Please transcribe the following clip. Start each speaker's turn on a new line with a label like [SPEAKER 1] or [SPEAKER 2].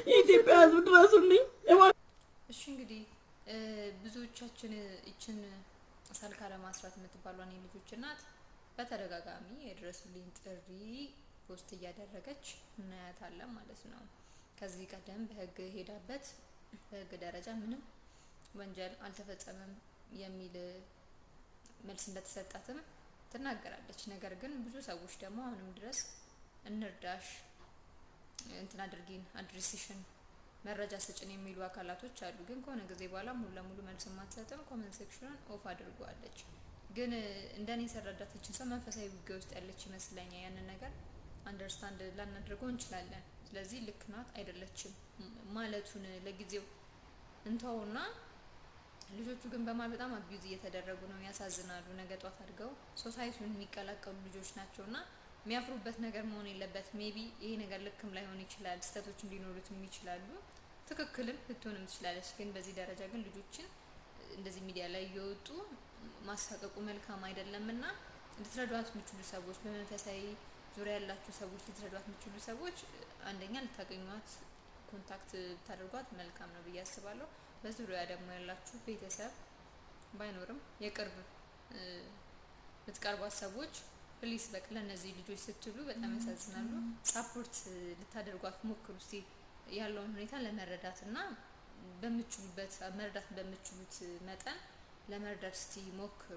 [SPEAKER 1] የኢትዮጵያ ሕዝብ ድረሱልኝ።
[SPEAKER 2] እሺ እንግዲህ ብዙዎቻችን ይችን ሰልካለም አስራት የምትባሏን የልጆች እናት በተደጋጋሚ የድረሱልኝ ጥሪ post እያደረገች እናያታለን ማለት ነው። ከዚህ ቀደም በህግ ሄዳበት በህግ ደረጃ ምንም ወንጀል አልተፈጸመም የሚል መልስ እንደተሰጣትም ትናገራለች። ነገር ግን ብዙ ሰዎች ደግሞ አሁንም ድረስ እንርዳሽ፣ እንትን አድርጊን፣ address ሽን መረጃ ስጭን የሚሉ አካላቶች አሉ። ግን ከሆነ ጊዜ በኋላ ሙሉ ለሙሉ መልስ ማትሰጥም፣ comment section ኑን off አድርጓለች። ግን እንደኔ ስረዳት ይችን ሰው መንፈሳዊ ውጊያ ውስጥ ያለች ይመስለኛል። ያንን ነገር understand ላናደርገው እንችላለን። ስለዚህ ልክ ናት አይደለችም ማለቱን ለጊዜው እንተውና ልጆቹ ግን በማል በጣም abuse እየተደረጉ ነው። ያሳዝናሉ። ነገ ጧት አድገው society ውን የሚቀላቀሉ ልጆች ናቸውና የሚያፍሩበት ነገር መሆን የለበት። Maybe ይሄ ነገር ልክም ላይሆን ይችላል፣ ስህተቶችም ሊኖሩትም ይችላሉ፣ ትክክልም ልትሆንም ትችላለች። ግን በዚህ ደረጃ ግን ልጆችን እንደዚህ ሚዲያ ላይ እየወጡ ማሳቀቁ መልካም አይደለም እና ልትረዷት የሚችሉ ሰዎች፣ በመንፈሳዊ ዙሪያ ያላችሁ ሰዎች፣ ልትረዷት የሚችሉ ሰዎች አንደኛ ልታገኟት contact ብታደርጓት መልካም ነው ብዬ አስባለሁ። በዙሪያ ደግሞ ያላችሁ ቤተሰብ ባይኖርም የቅርብ የምትቀርቧት ሰዎች please በቃ ለእነዚህ ልጆች ስትሉ በጣም ያሳዝናሉ። Support ልታደርጓት ሞክሩ እስቲ ያለውን ሁኔታ ለመረዳት እና በምትችሉበት መረዳት በምትችሉት መጠን ለመርዳት እስቲ ሞክሩ።